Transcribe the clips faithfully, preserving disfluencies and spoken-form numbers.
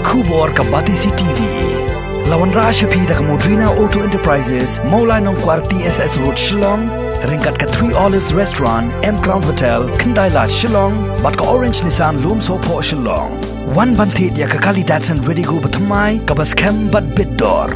Khubor ka Batesi T V. La wanrah sha phi da ka Modrina Auto Enterprises, Mawlai Nongkwar T S S Road, Shillong, ryngkat ka Three Olives Restaurant, M Crown Hotel, Khyndai Lad, Shillong, bad ka Orange Nissan Lumsohphoh, Shillong. Wan ban thied ïa ka kali Datsun Redigo bathymmai kaba skhem bad bit dor.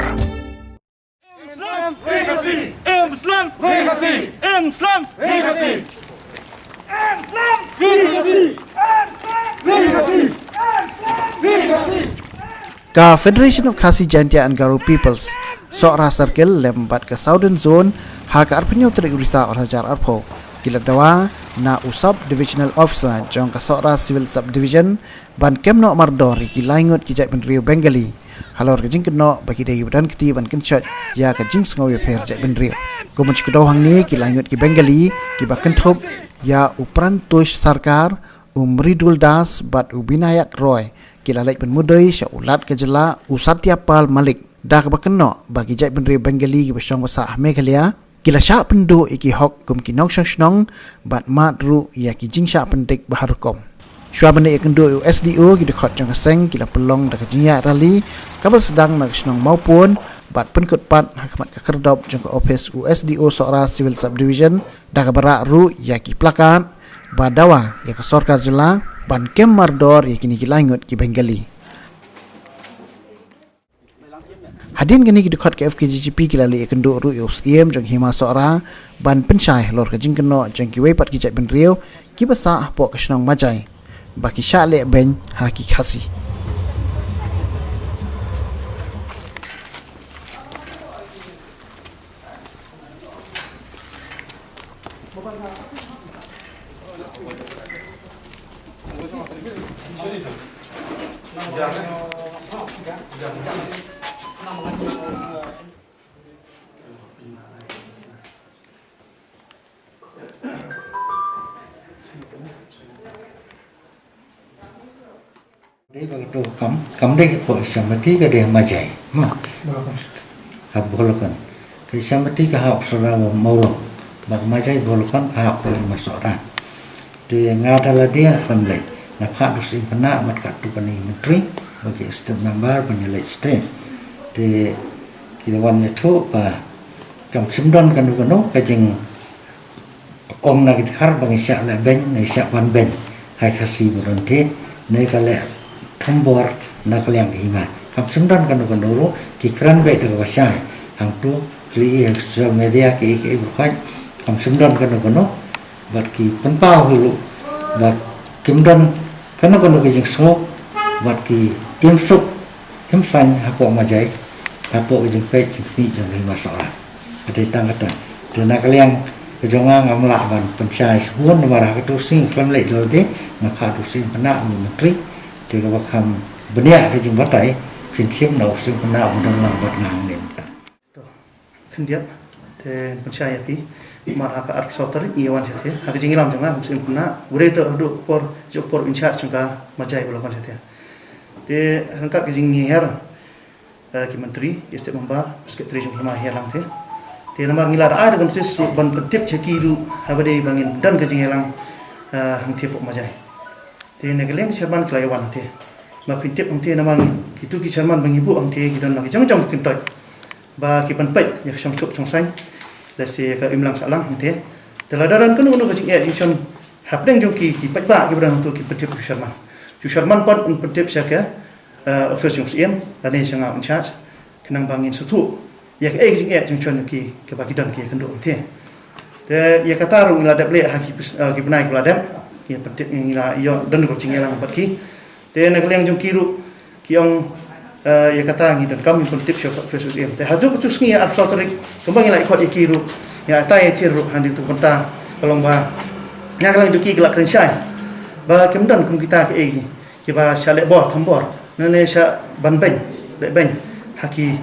Ka Federation of Khasi Jaintia and Garo Peoples, Sohra Circle lem bad ka Southern Zone, ha ka arphew tarik u Risaw arhajar arphew, ki la dawa na u Sub Divisional Officer jong ka Sohra Civil Subdivision ban kem noh mardor ïa ki lai ngut ki jaitbynriew Bengali halor ka jingkynnoh ba ki dei kiba don kti ban kynshoit ïa ka jingsngew ïapher jaitbynriew. Kum ban shu kdew hangne, ki lai ngut ki Bengali kiba kynthup ïa u Prantush Sarkar, u Mridul Das bad u Binayak Roy, ki la leit ban mudui sha u Lat ka jylla, u Satyapal Malik, da kaba kynnoh ba ki jaitbynriew Bengali kiba shong ba sah ha Meghalaya ki la shah pynduh ïa ki hok kum ki nongshong shnong bad mad ruh ïa ki jingshah pyndik ba har rukom. Shuwa ban ïakynduh ïa u S D O, ki dkhot jong ka seng ki la pynlong da ka jingïaid rally kaba la sdang na ka shnong Mawpun bad pynkut pat ha khmat ka khyrdop jong ka ophis u S D O Sohra Civil Subdivision, da kaba rah ruh ïa ki plakat ba dawa ïa ka sorkar jylla ban kem mardor ïa kine ki lai ngut ki Bengali. Hadien kane, ki dkhot ka F K J G P ki la leit ïakynduh ruh ïa u Syiem jong Hima Sohra ban pynshai halor ka jingkynnoh jong kiwei pat ki jaitbynriew kiba sah hapoh ka shnong Majai ba ki shah leh beiñ ha ki Khasi. Dei ba kato kam, kam dei hapoh Isamati, ka dei ha Majai. Ma. Ha Bholakhon. Te Isamati ka hap sora wa Mawlong. Bad Majai Bholakhon ka hap hapoh Hima Sohra. Te nga da lade nga khlem leit. Nga phah da u Syiem Khynnah bad katto katne ki myntri, bad ki state member ban ïaleit state. Te ki la wan ïathuh ba kam shym don kano kano ka jing ong na ki dkhar ba ngi shah leh beiñ, ne shah pan beiñ ha ki Khasi baroh hi, ne ka leh thombor na ka liang ka hima. Kam shym don kano kano ruh, ki kren beit da kaba shai. Hangto ki ïohi ha social media, ki ïohi, ki ïohi baroh khoit, kam shym don kano kano. Bad ki pynpaw hi ruh ba kim don kano kano ka jingsngew bad ki im suk im saiñ hapoh Majai, hapoh ka jingpeit jingkhmih jong ka Hima Sohra. Ka dei tang kata. Te na ka liang ka jong nga, ngam lah ban pynshai sbun namar ha kato ka sngi nga khlem leit da lade, nga phah da u Syiem Khynnah, u Myntri. Te kaba kham bniah ka jingbatai, phin shim na u Syiem Khynnah ba don lang bad nga hangne mynta. To, khyndiat, te pynshai ïa phi, namar ha ka arphew saw tarik ngi wan shatei ha ka jingïalam jong nga kum u Syiem Khynnah, u dei to haduh ka por, jong ka por in charge jong ka Majai Bholakhon shatei. Te ryngkat ka jinghiar, eh, ki myntri, ki state member, secretary jong Hima hi lang te. Te namar ngi la da ai da ka notice ruh ban pyntip sha ki ruh, haba dei ba ngin don ka jingïalang, eh, hangtei hapoh Majai. Te na ka liang ki chairman ki la ïa wan hangtei. Ba pyntip hangtei namar ngi, kito ki chairman ba ngi buh hangtei ki don la ki jong jong ki kyntoit ba ki ban peit ïa ka shongsuk shongsaiñ, lehse ïa ka imlang sahlang hangtei. Te lada don kano kano ka jingeh jingshon hapdeng jong ki, ki paidbah kiba don hangto, ki pyntip ki chairman. Ki chairman pat un pyntip sha ka, eh, office jong u Syiem lane sha nga in charge, khnang ba ngin sngewthuh ïa kaei ka jingeh jingshon jong ki kaba ki don ki ïakynduh hangtei. Te ïa kata ruh ngi la dep leh ha ki pis-, eh, ki bnai kiba la dep, ngi pyntip, ngi la ïoh don ruh ka jingïalang bad ki. Te na ka liang jong ki ruh ki ong, eh, ïa kata ngi donkam ngin pyntip sha office jong u Syiem. Te haduh kato ka sngi arphew saw tarik, kumba ngi la ïa khot ïa ki ruh, ngi la ïatai ïathir ruh, hadien kato ka bynta ka long ba na ka liang jong ki ki la kren shai ba kim don kum kita kiei ki kiba shah leh bor thombor, lane shah ban beiñ, leh beiñ ha ki,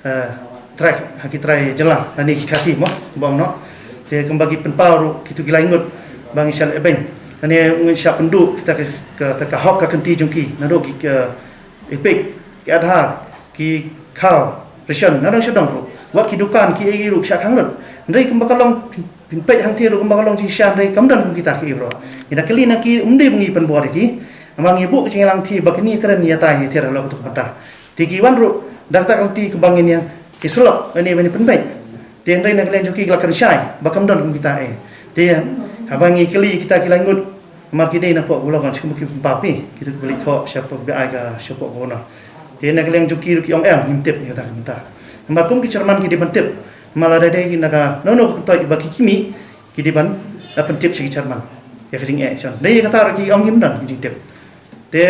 eh, trai, ha ki trai jylla lane ki Khasi mo, ba ong noh. Te kumba ki pynpaw ruh kito ki lai ngut ba ngi shah leh beiñ, lane ngi shah pynduh kita ka, ka, ka hok ka kynti jong ki, naduh ki, eh, EPIC, ki Aadhaar, ki khaw ration, naduh shadong ruh, wat ki dukan kiei ruh ki shah khang lut. Hynrei kumba ka long, phin peit hangtei ruh kumba ka long jingshisha, hynrei kam don kum kita kiei baroh. Ngi da kylli na ki, ym dei ba ngi pynbor ïa ki, Namar ngi buh ka jingïalang te ba kine ki kren ïa tai ïa ter halor kata ka bynta. Te ki wan ruh da kata ka lynti kumba ngin ïa ki syllok, lane ban ïa pynbeit. Te hynrei na ka liang jong ki ki la kren shai ba kam don kum kita eh. Te haba ngi kylli kita ki lai ngut, namar ki dei na pok ka Blaugrong, shu kum ki pynpaw phi, kita ki ba leit thoh sha pok ba ai ka sha pok ka Blaugrong. Te na ka liang jong ki ruh ki ong em, ngim tip ïa kata ka bynta. Namar kum ki chairman ki dei ban tip, namar lada dei na ka, no no, ka kyntoit ba ki kmie, ki dei ban, eh, pyntip sha ki chairman ïa ka jingeh shon. Dei ïa kata ruh ki ong ngim don ka jingtip. Te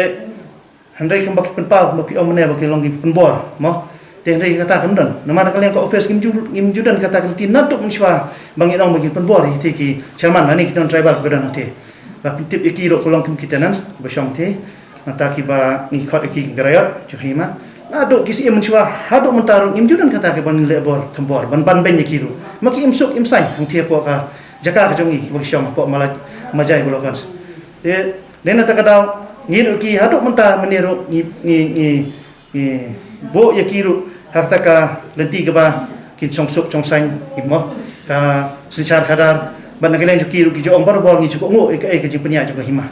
hynrei kumba ki pynpaw, kumba phi ong mynne ba ki long ki pynbor, mo. Te hynrei kata kam don. Namar na ka liang ka office ngim ju, ngim ju don kata ka lynti naduh mynshuwa ba ngin ong ba ngin pynbor ïa ki chairman lane ki non-tribal kiba don hangte. Ba pyntip ïa ki ruh ka long kum ki tenants ba shong te. Nangta kiba ngi khot ïa ki ki raiot jong ka hima. Naduh ki syiem mynshuwa haduh mynta ruh ngim ju don kata kiba ngin leh bor thambor ban ban beiñ ïa ki ruh. Ma ki im suk im saiñ hangte hapoh ka jaka ka jong ngi kiba ki shong hapoh Malaj, Majai Blaugrong. Te dei na kata ka daw ngi ruh ki haduh mynta mynne ruh ngi, ngi, ngi, ngi buh ïa ki ruh ha kata ka lynti kaba kin shong suk shong saiñ, ïa mo, ka synshar khadar. Bad na ka liang jong ki ruh ki ju ong barabor ngi ju kohnguh ïa kaei ka jingpynïaid jong ka hima.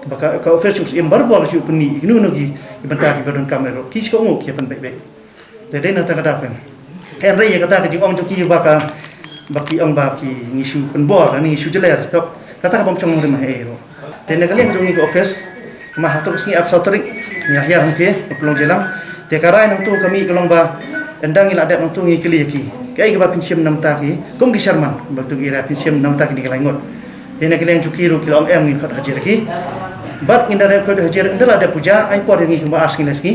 Ba ka, ka office jong u syiem barabor ka ju pynmih ïa kino kino ki, ki bynta kiba donkam ruh ki ju kohnguh ki ïa pynbeit beit. Te dei na kata ka daw phi. Hynrei ïa kata ka jingong jong ki ba ka, ba ki ong ba ki ngi shu pynbor lane ngi shu jler, to kata ka bym shong nongrim ha ei ruh. Te na ka liang jong ngi ka office, ma hato ka sngi arphew saw tarik ngi la hiar hangte, ka pynlong jingïalang. Te ka rai nangto ka mih ka long ba ynda ngi la dep nangto ngi kylli ïa ki, kaei kaba phin shim na ka bynta ki kum ki chairman, ba to ki rai phin shim na ka bynta kine ki lai ngut. Te na ka liang jong ki ruh ki la ong em, ngin khot hajir ïa ki. Bad ngin da dep khot hajir, ynda la dep puja ai por ïa ngi kumba ar sngi lai sngi.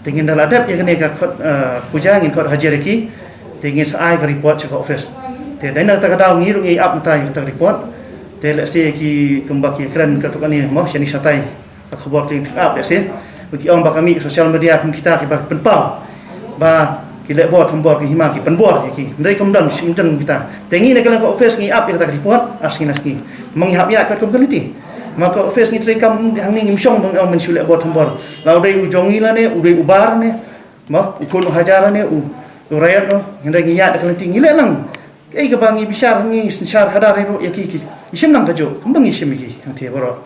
Te ngin da la dep ïa kane ka khot, eh, puja, ngin khot hajir ïa ki. Te ngin sa ai ka report sha ka office. Te dei na kata ka daw ngi ruh ngi ap mynta ïa kata ka report. Te lehse ki kumba ki kren katto katne, mo, shane shatai, ka khubor te ngi ap lehse. Ba ki ong ba ka mih social media kum kita kiba pynpaw ba ki leh bor thambor ka hima, ki pynbor ïa ki. Hynrei kam don, shim don kita. Te ngi na ka liang ka office ngi ap ïa kata ka report ar sngi lai sngi. Ma ngi hap ïaid katkum ka lynti. Ma ka office ngi treikam hangne, ngim shong ba ngi ong men shu leh bor thambor. La u dei u jong ngi lane u dei u bar ne, mo, u khun u hajar lane u, u raiot, no. Hynrei ngi ïaid da ka lynti, ngi leh lang kaei kaba ngi bishar, ngi synshar khadar ruh ïa ki, ki, ngi shim lang kajuh kumba ngi shim ïa ki hangte baroh.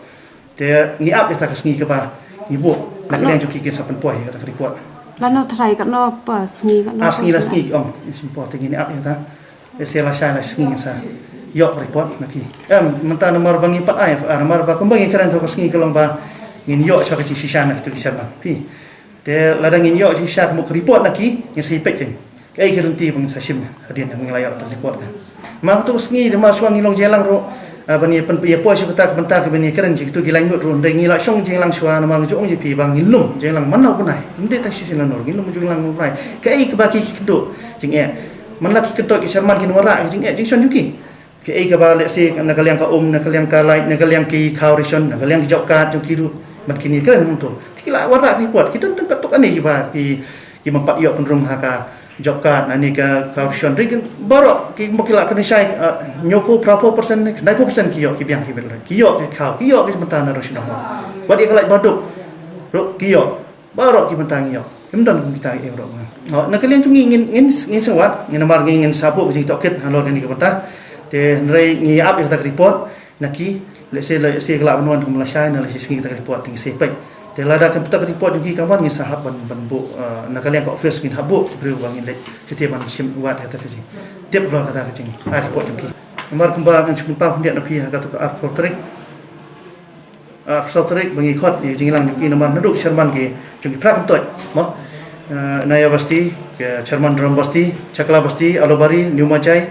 Te ngi ap ïa kata ka sngi kaba ngi buh na ka liang jong ki kin sa pynpoi ïa kata ka report. Lano trai, katno pa sngi, katno ar sngi lai sngi ki ong, ngi shu pynpoi. Te ngin ap ïa kata. Te sa lashai lai sngi ngin sa ïoh ka report na ki. Em, mynta namar ba ngi pat ai, ah, namar ba kumba ngi kren, to ka sngi ka long ba ngin ïoh shuwa ka jingshisha na kito ki chairman. Phi. Te lada ngin ïoh jingshisha ka mut ka report na ki, ngin sa ïa peit kein kaei ka lynti ba ngin sa shim hadien ba ngin la ïoh ka report ka. Ma kato ka sngi, namar shuwa ngi long jingïalang ruh, ah, ban ïa pyn, ïa poi sha kata ka bynta ka ban ïa kren jong kito ki lai ngut ruh, hynrei ngi la shong jingïalang shuwa, namar nga ju ong ïa phi ba ngin lum jingïalang man la u bnai. Ym dei tang shisien la u nor, ngin lum jingïalang man la u bnai. Kaei kaba ki, ki kynduh jingeh, man la ki kynduh ki chairman kin wanrah ka jingeh jingshon jong ki. Kaei kaba lehse na ka liang ka um, na ka liang ka light, na ka liang ki khaw ration, na ka liang ki job card jong ki ruh, ban kin ïa kren hangto. Te ki la wanrah ka report, ki don tang katto katne kiba ki, ki bym pat ïoh pynrung ha ka job card, na ne ka khaw ration, ri kin baroh ki, mo, ki la kren shai, ah, hynñiewphew, phraphew percent ne khyndai phew percent ki ïoh, ki biang ki bit, ki ïoh ki khaw, ki ïoh ki bynta na ration home. Wat ïa ka light badup ruh ki ïoh. Baroh ki bynta ngi ïoh. Kim don kum kita ngi ïoh ruh. Oh, na ka liang jong ngi ngin, ngin, ngin sngewbha, ngin namar ngi, ngin sa buh ka jingtohkit halor kane ka bynta. Te hynrei ngi ap ïa kata ka report na ki, lehse, lehse ka lah ban wan kum lashai ne lashisngi kata ka report, te ngin sa peit. Te lada kam pat ka report jong ki kam wan, ngin sa hap ban, ban buh, eh, na ka liang ka office ngin hap buh ki briew ba ngin leit shatei ban shim wad ïa kata ka jing, tip halor kata ka jing, ah, report jong ki. Namar kumba ngan shu pynpaw khyndiat na phi ha kata ka arphew tarik. Ah, arphew saw tarik ba ngi khot ïa ka jingïalang jong ki, namar naduh ki chairman ki jong ki phra kyntoit, mo. Ah, Naya Basti, ki chairman Drom Basti, Chakla Basti, Alobari, New Majai,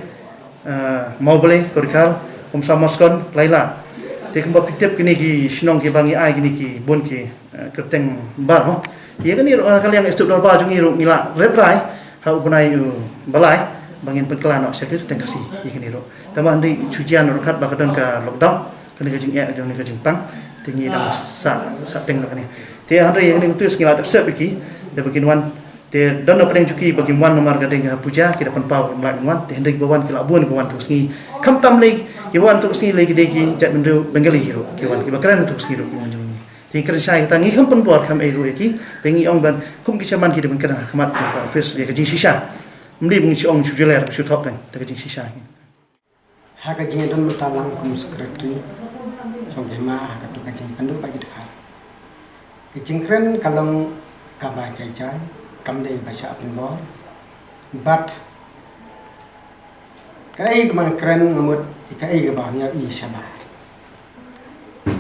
ah, Mawblei, Korikhal, Umsa, Moskon, Laila. Te kumba phi tip kine ki shnong kiba ngi ai kine ki bun ki, ah, kyrteng bar, mo. Ïa kane ruh, ah, ka liang Institute Dorbar jong ngi ruh ngi la rep rai ha u bnai u Blai ba ngin pynkylla noh sha ki kyrteng Khasi ïa kane ruh. Tangba hynrei shu jan ruh kat ba ka don ka lockdown, kane ka jingeh, kane ka jingpang, te ngi dang sa, sa teng noh kane. Te hynrei ïa kane ka tu sngi la dep sep ïa ki da ba kin wan. Te don na pdeng jong ki ba kim wan namar ka dei ka puja, ki da pynpaw kim lah kin wan. Te hynrei kiba wan ki la bun, kiba wan tu sngi. Khamtam lei kiba wan tu sngi lei ki dei ki jaitbynriew Bengali hi ruh ki wan, kiba kren tu sngi ruh ki wan jong ngi. Te ngi kren shai kata, ngi kham pynbor kham ei ruh ïa ki. Te ngi ong ban kum ki chairman ki dei ban kren ha khmat ka office ïa ka jingshisha. Ym dei ba ngi shu ong shu jeler shu thok kan da ka jingshisha. Ha ka jingïadon bynta lang kum secretary jong ka hima ha katu ka jingpynduh bad ki dkhar. Ka jingkren ka long kaba jai jai, kam dei ba shah pynbor. Bad kaei kaba nga kren nga mut kaei kaba nga ïohi shabar.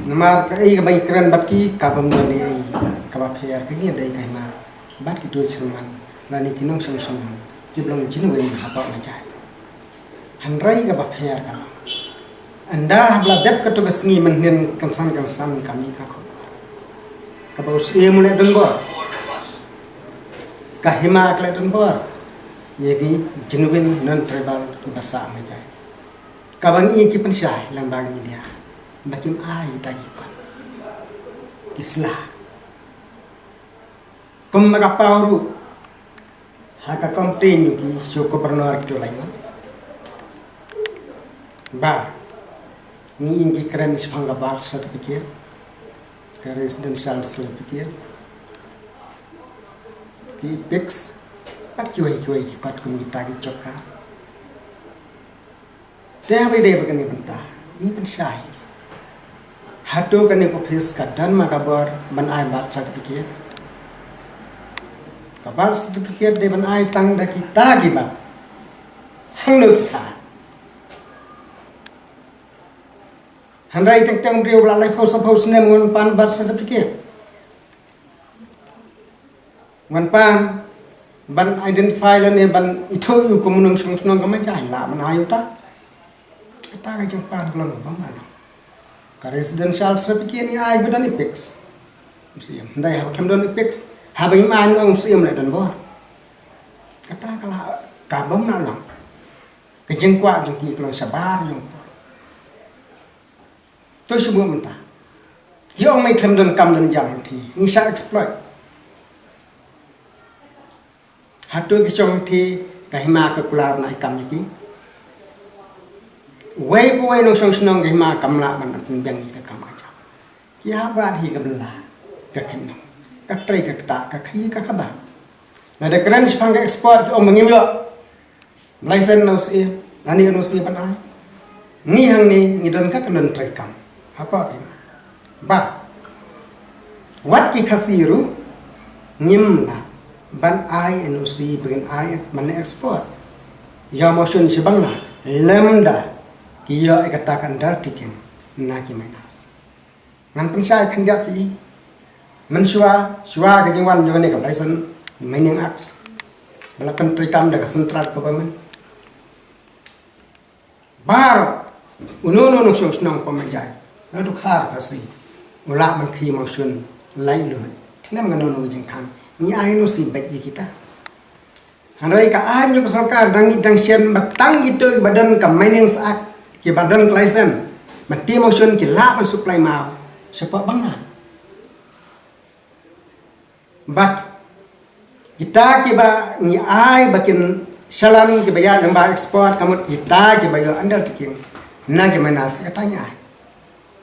Namar kaei kaba nga kren bad ki ka bym don ei kaba pher, ka ngi dei ka hima bad ki tui syrman lane ki nongshong shnong kiba long genuine hapoh Majai. Hynrei kaba pher ka long, ynda haba la dep kato ka sngi mynhynnin kynsan kynsan ka mih ka khubor, kaba u Syiem u leh donbor, ka hima ka leh donbor ïa ki genuine non-tribal kiba sah Majai. Kaba ngi ki pynshai lang ba ngi dia ba kim ai kita ki kot ki sla. Kumba ka paw ruh ha ka complain ki sha u Governor kito lai ngan ba ngi ïeng ki kren shaphang ka birth certificate, ka residential certificate, ki EPICS bad kiwei kiwei ki kot kum kita ki jobcard. Te haba ïadei bad kane ka bynta ngi pynshai, hato kane ka ophis ka don ma ka bor ban ai birth certificate? Ka birth certificate dei ban ai tang da kita kiba hangno ki kha. Hynrei teng teng briew ba la laiphew saphew snem wan pan birth certificate, wan pan ban identify lane ban ithuh ïa u kum u nongshong shnong ka Majai, lah ban ai uta. Kata ka jingpan ka long bym lah. Ka residential certificate ngi ai ba don EPICS, u Syiem. Hynrei haba khlem don EPICS, haba ngi ai ngi ong u Syiem leh donbor. Kata ka lah ka bym lah long. Ka jingkwah jong ki ka long shabar jong ka. To shu buh mynta. Ngi ong ma ngi khlem don kam don jam hangthie, ngi shah exploit. Hato ki shong hangthie ka hima ka kular ban ai kam ïa ki? Uwei pa uwei nongshong shnong ka hima kam lah ban pynbiang ïa ka kam ka jam. Ki hap wad hi ka bylla, ka khynnah, ka trei ka ktah, ka khaïi ka kaba. Lada kren shaphang ka export ki ong ba ngim ïoh license na u Syiem, lane N O C ban ai. Ngi hangne ngi don ka kynhun treikam hapoh ka hima ba wat ki Khasi ruh ngim lah ban ai N O C ba kin ai ban export ïa mawshun sha Bangla lymda ki ïoh ïa kata ka undertaking na ki miners. Ngan pynshai khyndiat ïa i. Mynshuwa, shuwa ka jingwan jong kane ka License Mining Act ba la pyntreikam da ka central government, baroh uno uno u nongshong shnong hapoh Majai, na Dkhar Khasi, u lah ban khaïi mawshun laitluid khlem kano kano ka jingkhang. Ngi ai N O C beit ïa kita. Hynrei ka aiñ jong ka sorkar dang mih dang shen ba tang kito kiba don ka Miners Act, kiba don ka license ban khaïi mawshun, ki lah ban supply maw shapoh Bangla. Bad kita kiba ngi ai ba kin shalan, kiba ïaid lyngba export, ka mut kita kiba ïoh undertaking na ki miners, kata ngi ai.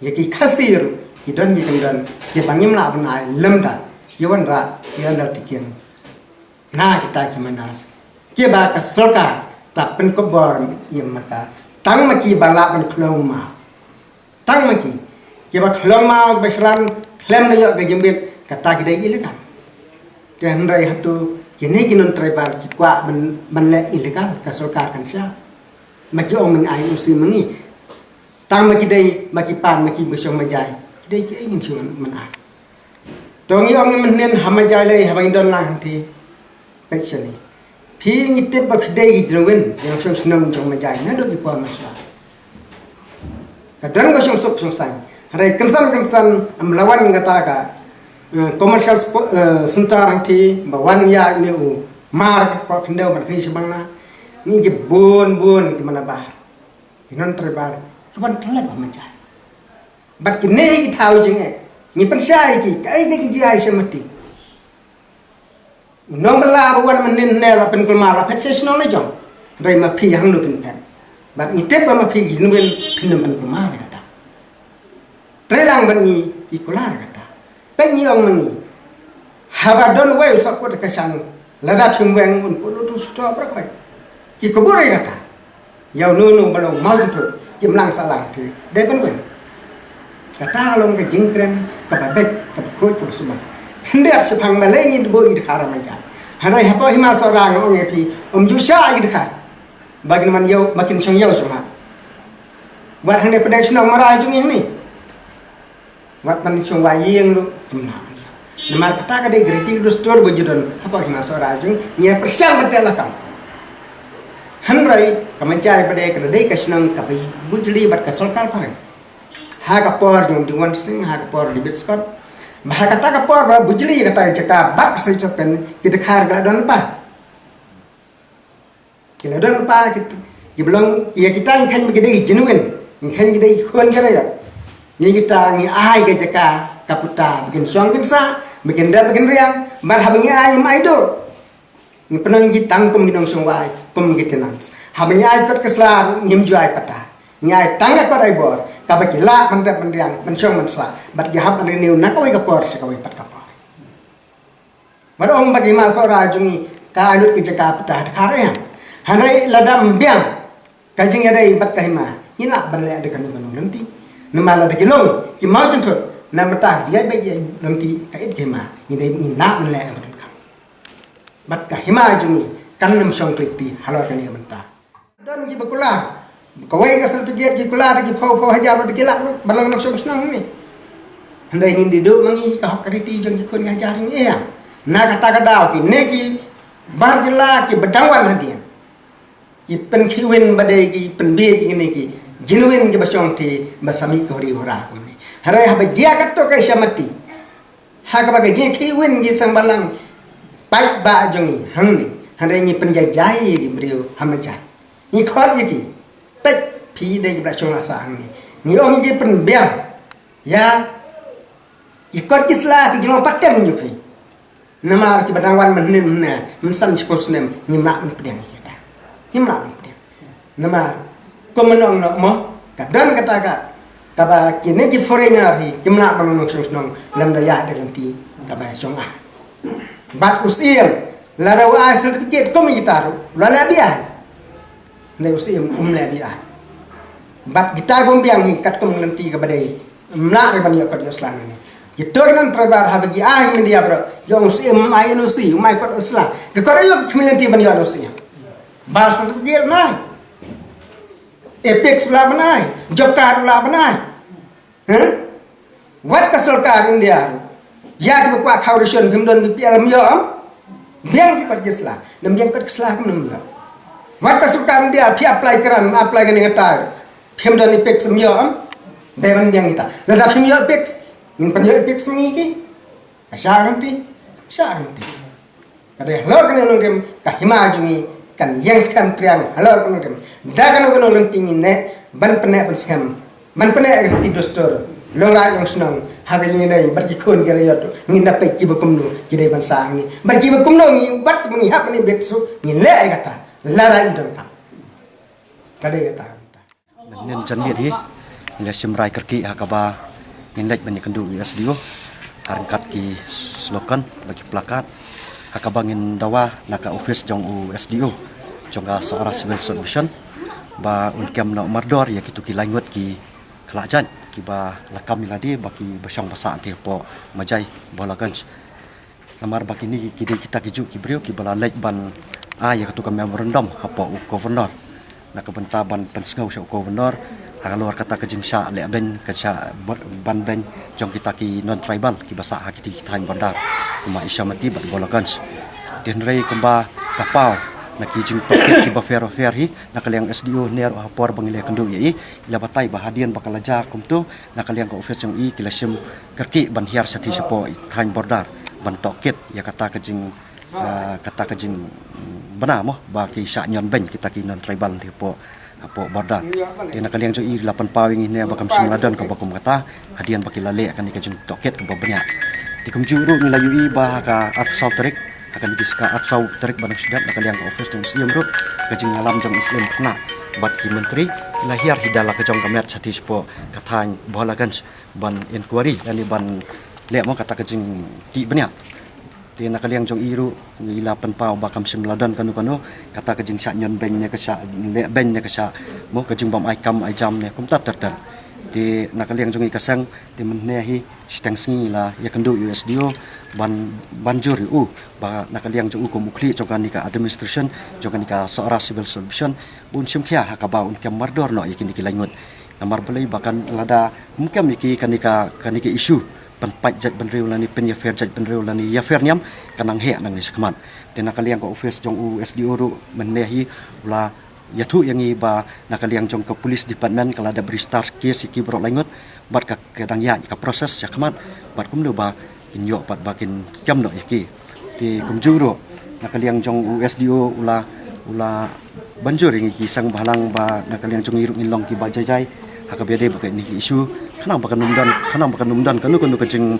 Ïa ki Khasi ruh ki don ki kyndon kiba ngim lah ban ai lymda ki wanrah ïa undertaking na kita ki miners kiba ka sorkar ka pynkupbor ïa ma ka, tang ma kiba lah ban khlong maw. Tang ma ki kiba khlong maw, kiba shalan khlem da ïoh ka jingbit, kata ki dei illegal. Te hynrei hato kine ki non-tribal ki kwah ban, ban leh illegal? Ka sorkar kan shah. Ma ki ong mynta ai N O C ma ngi. Tang ma ki dei, ma ki pan, ma ki ba shong Majai, ki dei kiei ngin shu man, man ai. To ngi ong ngi mynhynnin ha Majai lei, haba ngi don lang hangthie. Peit shane. Phi, ngi tip ba phi dei ki genuine, ki nongshong shnong jong Majai naduh ki por mynshuwa. Ka don ka shongsuk shongsaiñ. Hynrei kynsan kynsan ym la wan kata ka, eh, commercial spo-, eh, center hangthie ba wan ïa ne u mar ka pok khyndew ban khaïi sha Bangla. Ngi ki bun bun ki Malabar, ki non-tribal, ki wan pynlait ha Majai. Bad kine ki thaw jingeh ngi pynshai ki, kaei ka jingjia ai sha mati. U nongbylla ba wan mynhynnin ne la pynkulmar, la phet sha shnong la jong. Hynrei ma phi hangno phin phet? Bad ngi tip ba ma phi ki genuine, phin ym pynkulmar ïa kata. Trei lang bad ngi, ki kular ïa kata. Peit, ngi ong ma ngi, haba don uwei u sahkut ka shang, lada phim weng un put lut u sutok baroh khoit. Ki kubur ïa kata. Ïa uno uno ba long mawjynthut, kim lang sahlang te dei ban weng. Kata ka long ka jingkren kaba beit, kaba khuid, kaba sumar. Khyndiat shaphang balei ngin buh ïa ki dkhar ha Mawjai. Hynrei hapoh Hima Sohra nga ong ïa phi, ym ju shah ïa ki dkhar ba kin man ïew, ba kin shong ïew shong hat. Wat hangne pdeng shnong Mawrai jong ngi hangne, wat ban shong wai ïing ruh kim lah ban ïew. Namar kata ka dei ka riti dustur ba ju don hapoh Hima Sohra jong ngi, ngi pyrshang ban teh lakam. Hynrei ka Mawjai pat ka dei ka shnong kaba bujli bad ka sorkar phareng. Ha ka por jong u Dickson Sing, ha ka por u David Scott, ba ha kata ka por ba bujli kata ka jaka bad ka Seng Sohpen, ki dkhar ki la don lypa. Ki la don lypa, ki, ki ba long ïa kita, ngi kheiñ ba ki dei genuine, ngi kheiñ ki dei khun ki raiot. Ïa kita ngi ai ka jaka, ka puta ba kin shong kin sah, ba kin dep ba kin riang, bad haba ngi ai, ngim ai duh. Ngi pynlong ïa ki tang kum ki nongshong wai, kum ki tenants. Haba ngi ai kot ka sla ruh ngim ju ai patta. Ngi ai tang ka kot ai bor kaba ki lah ban dep ban riang, ban shong ban sah, bad ki hap ban renew na kawei ka por sha kawei pat ka por. Bad ong ba ka Hima Sohra jong ngi ka ai lut ka jaka patta ha dkhar, em. Hynrei lada ym biang ka jingïadei bad ka hima, ngi lah ban leh da kano kano lynti. Namar lada ki long ki mawjynthut na bynta ka jingïaid beit jingïaid lynti ka ïit ka hima, ngi dei, ngi lah ban leh da kano kano. Bad ka hima jong ngi kan ym shong khlem kti halor kane ka bynta. Don kiba kular, kawei ka certificate ki kular da ki phew phew hajar, da ki lak ruh, ba long nongshong shnong ne. Hynrei ngin da duh ma ngi ka hok ka riti jong ki khun ki hajar jong ngi, em. Na kata ka daw kine ki bar jylla kiba dang wan hadien, ki pynkhih win ba dei ki pynbeit ïa kine ki genuine kiba shong te ba sa mih ka huri hura kumne. Hynrei haba jia katto ka Isyamati, ha kaba ka jingkhih win ki seng balang paidbah jong ngi hangne, hynrei ngi pynjaijai ïa ki briew ha Mawjai. Ngi khot ïa ki, peit, phi dei kiba la shong la sah hangne. Ngi ong ïa ki, pynbiang ïa ki kot ki sla, ki jinglong pateng jong phi. Namar kiba dang wan mynhynnin mynne, mynsan shiphew snem, ngim lah ban pdiang ïa kita. Ngim lah ban pdiang. Namar kum mynno noh mo, ka don kata ka, kaba kine ki foreigner hi kim lah ban long nongshong shnong lymda ïaid da ka lynti kaba shong ah. Bad u Syiem, lada u ai certificate kum ïa kita ruh, u la leh biang. Hynrei u Syiem um leh biang. Bad kita bym biang hi katkum ka lynti kaba dei, ym lah ruh ban ïoh kot ïoh sla nangne. Kito ki non-tribal haba ki ai mynta baroh, ïoh u Syiem um ai N O C, um ai kot ïoh sla. Ka kot ïoh ki khmih lynti ban ïoh N O C. Birth certificate u la ban ai. Apex u la ban ai. Job card u la ban ai. Heh? Wat ka sorkar India ruh, ïa kiba kwah khaw ration, phim don BPL, ym ïoh, em? Biang ki kot ki sla. Nym biang kot ki sla, kum nym ïoh. Wat ka sorkar India, phi apply kren, apply kane kata, phim don Apex, ym ïoh, em? Dei ban biang kita. Lada phim ïoh Apex, ngin pynïoh Apex ma ngi ki? Ka shah ryntih, ka shah ryntih. Ka dei halor kane ka nongrim ka hima jong ngi kan ïeng skhem triang halor kane ka nongrim. Da kano kano lynti ngin neh ban pyneh ban skhem, ban pyneh ïa ka riti dustur, long raid long shnong, ha ka jingïadei bad ki khun ki raiot, ngin da peit kiba kumno ki dei ban sah ngi, bad kiba kumno ngi, bad kiba ngi hap ban ïa bit suk, ngin leh ïa kata lada i don kam. Ka dei kata. Mynhynnin janmiet hi ngi la shim rai kyrkieh ha kaba ngin leit ban ïakynduh ïa u S D O ha ryngkat ki slogan bad ki placard, ha kaba ngin dawa na ka office jong u S D O jong ka Sohra Civil Sub Division ba un kem noh mardor ïa kito ki lai ngut ki khlajait kiba la kam ïa lade ba ki ba shong ba sah hangtei hapoh Mawjai, Bholaganj. Namar ba kine ki dei kita ki juh ki briew kiba la leit ban ai ïa kato ka memorandum hapoh u Governor na ka bynta ban pynsngew sha u Governor halor kata ka jingshah leh beiñ, ka shah ber-, ban beiñ jong kita ki non-tribal kiba sah ha kiti ki thaiñ border, kum u Isyamati bad Bholaganj. Te hynrei kumba ka paw na ki jingtohkit kiba pher bapher hi, na ka liang S D O, hynrei ha por ba ngi la ïakynduh ïa i, i la batai ba hadien ba ka la jia kumto, na ka liang ka office jong i ki la shim kyrkieh ban hiar shathie shapoh i thaiñ border ban tohkit ïa kata ka jing, ah, kata ka jingbna mo ba ki shah ñion beiñ kita ki non-tribal hangtei hapoh, hapoh border. Te na ka liang jong i la pynpaw ïa ngi ne ba kam shym la don kaba kum kata hadien ba ki la leh kane ka jingtohkit kaba bniah. Te kumjuh ruh ngi la ïohi ba ha ka arphew saw tarik, ha kane ka sngi ka arphew saw tarik ba nang shu dep, na ka liang ka office jong u Syiem ruh, ka jingïalam jong u Syiem khynnah bad ki myntri ki la hiar hi da la ka jong ka met shathie shapoh ka thaiñ Bholaganj ban inquiry lane ban leh mo kata ka jingtih bniah. Te na ka liang jong i ruh i la pynpaw ba kam shym la don kano kano kata ka jingshah ñion beiñ ne ka shah leh beiñ ne ka shah mo ka jingbym ai kam ai jam ne kumta ter ter. Te na ka liang jong ngi ka seng, te mynne hi shiteng sngi la ïakynduh ïa u S D O ban, ban jur ïa u ba na ka liang jong u kum u khlieh jong kane ka administration, jong kane ka Sohra Civil Subdivision, ba un shim khia ha kaba un kem mardor noh ïa kine ki laingut. Namar balei ba kan lada ym kem ïa ki kane ka, kane ka issue ban pait jaitbynriew lane pynïapher jaitbynriew lane ïapher niam, kan nang heh nangne shakhmat. Te na ka liang ka office jong u S D O ruh mynne hi u la ïathuh ïa ngi ba na ka liang jong ka police department ka la dep register case ïa ki baroh laingut, bad ka, ka dang ïaid ka process shakhmat, bad kumno ba kin ïoh pat ba kin kem noh ïa ki. Te kumjuh ruh na ka liang jong u S D O u la, u la ban jur ïa ngi ki seng bhalang ba na ka liang jong ngi ruh ngin long kiba jai jai ha kaba ïadei bad kane ka issue, khnang ba kan ym don, khnang ba kan ym don kano kano ka jing,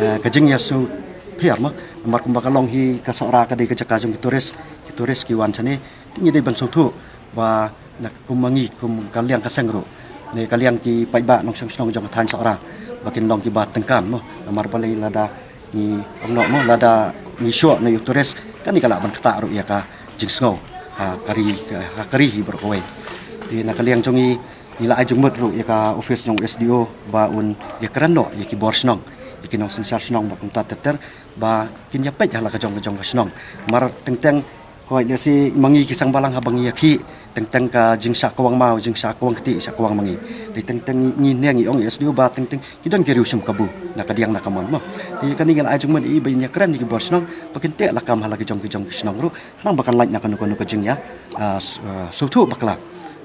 eh, ka jingïasngewpher mo. Namar kumba ka long hi ka Sohra ka dei ka jaka jong ki tourist, ki tourist ki wan shane. Te ngi dei ban sngewthuh ba na kum ma ngi kum ka liang ka seng ruh, ne ka liang ki paidbah nongshong shnong jong ka thaiñ Sohra, ba kin long kiba tyngkam mo. Namar balei lada ngi ong noh mo, lada ngi shoh na ïa u tourist, kane ka lah ban ktah ruh ïa ka jingsngew ha ka ri, ha ka ri hi baroh kawei. Te na ka liang jong ngi, ngi la ai jingmut ruh ïa ka office jong u S D O ba un ïakren noh ïa ki bor shnong, ïa ki nongsynshar shnong bad kumta ter ter ba kin ïapeit ha la ka jong ka jong ka shnong. Mar teng teng, hooid, lehse ma ngi ki seng bhalang haba ngi ïakhih, teng teng ka jingshah kwang maw, jingshah kwang kti, shah kwang ma ngi. Dei teng teng ngi ne ngi ong ïa u S D O ba teng teng ki don ki riew shim kabu na ka diang na ka mon mo. Te kane ngi la ai jingmut ïa i ba in ïakren ïa ki bor shnong ba kin teh lakam ha la ki jong ki jong ki shnong ruh, khnang ba kan lait na kano kano ka jingïa, ah, s-, ah, sngewthuh bakla.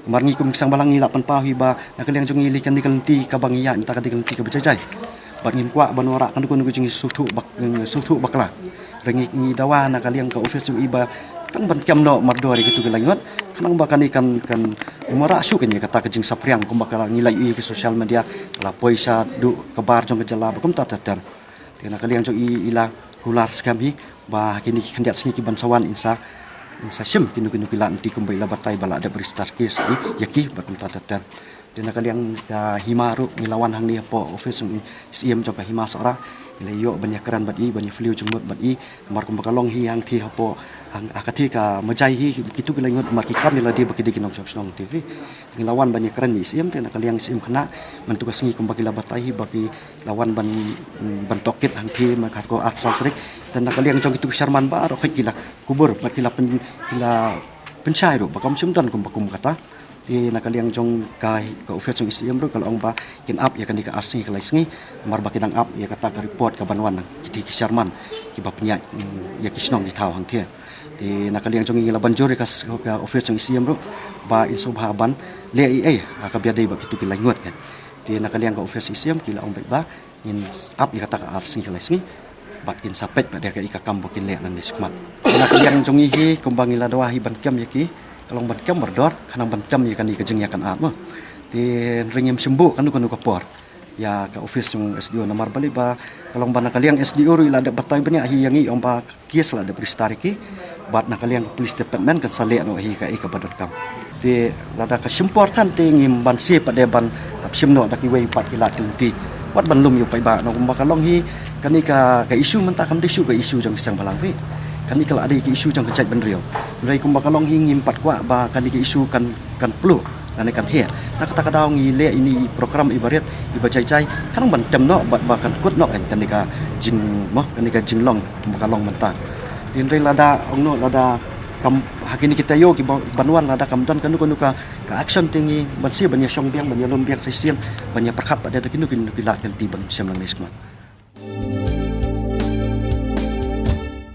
Namar ngi kum ki seng bhalang ngi la pynpaw hi ba na ka liang jong ngi lei kane ka lynti kaba ngi ïaid mynta ka dei ka lynti kaba jai jai. Bad ngim kwah ban wanrah kano kano ka jingsngewthuh bak-, sngewthuh bakla. Hynrei ngi, ngi dawa na ka liang ka office jong i ba tang ban kem noh mardor ïa kitu ki laingut, khnang ba kane kan, kan ym wanrah shuh kane kata ka jingsaphriang kumba ka ngi la ïohi ïa ki social media, la poi sha duh ka bar jong ka jylla bad kumta ter ter. Te na ka liang jong i, i la kular skhem hi ba ha kine ki khyndiat sngi ki ban sa wan in sa, in sa shim kino kino ki lad lynti kumba i la batai ba la dep register case ïa ki bad kumta ter ter. Te na ka liang ka hima ruh ngi la wan hangne hapoh office jong i Syiem jong ka hima Sohra, ngi la ïoh ban ïakren bad i, ban ïa phylliew jingmut bad i. Namar kumba ka long hi hangthie hapoh, hang, ha kathie ka Majai hi, kitu ki laingut namar ki kam ïa lade ba ki dei ki nongshong shnong te hi. Ngi la wan ban ïakren ïa i Syiem, te na ka liang i Syiem khynnah, mynta ka sngi kumba ki la batai hi ba ki la wan ban, mm, ban tohkit hangthie mynta ka arphew saw tarik. Te na ka liang jong kitu ki sharman baroh khoit ki la kubur bad ki la pyn-, ki la pynshai ruh ba kam shym don kumba kum kata. Te na ka liang jong ka, ka office jong i Syiem ruh ka la ong ba kin ap ïa kane ka ar sngi ka lai sngi, namar ba ki dang ap ïa kata ka report ka ban wan na kiti ki sharman kiba pynïaid, mm, ïa ki shnong ki thaw hangthie. Te na ka liang jong ngi la ban jur ïa ka s-, ka office jong i Syiem ruh ba in sngewbha ban leh ei ei ha kaba ïadei bad kitu ki laingut kan. Te na ka liang ka office i Syiem ki la ong beit ba ngin ap ïa kata ka ar sngi ka lai sngi bad kin sa peit pat ïa kaei ka kam ba kin leh nangne shakhmat. Te na ka liang jong ngi hi kumba ngi la dawa hi ban kem ïa ki, ka long ban kem mardor, khnang ban kem ïa kane ka jingïakynad mo. Te hynrei ngim shym buh kano kano ka por ïa ka office jong S D O namar balei ba ka long ba na ka liang S D O ruh i la dep batai bniah hi ïa ngi ong ba ka case la dep register ïa ki, bad na ka liang ka police department kan sa leh noh hi kaei kaba donkam. Te lada ka shim por than te ngim banse pat de ban hap shim noh da kiwei pat ki lad ki lynti. Wat ban lum ïa u paidbah, namar kumba ka long hi kane ka, ka issue mynta kam dei shuh ka issue jong ki seng bhalang hi. Kane ka la dei ka issue jong ka jaitbynriew. Hynrei kumba ka long hi ngim pat kwah ba kane ka issue kan, kan pluh lane kan heh. Na kata ka daw ngi leh ïa ine i program iba rit iba jai jai, khnang ban tem noh bad ba kan kut noh kan kane ka jing, mo, kane ka jinglong kumba ka long mynta. Te hynrei lada ong noh, lada kam, ha kine ki taïew kiba ban wan lada kam don kano kano ka, ka action te ngi banse ban ïashong biang, ban ïalum biang sa shisien, ban ïapyrkhat pat de da kino kino ki lad ki lynti ban shim nangne shakhmat.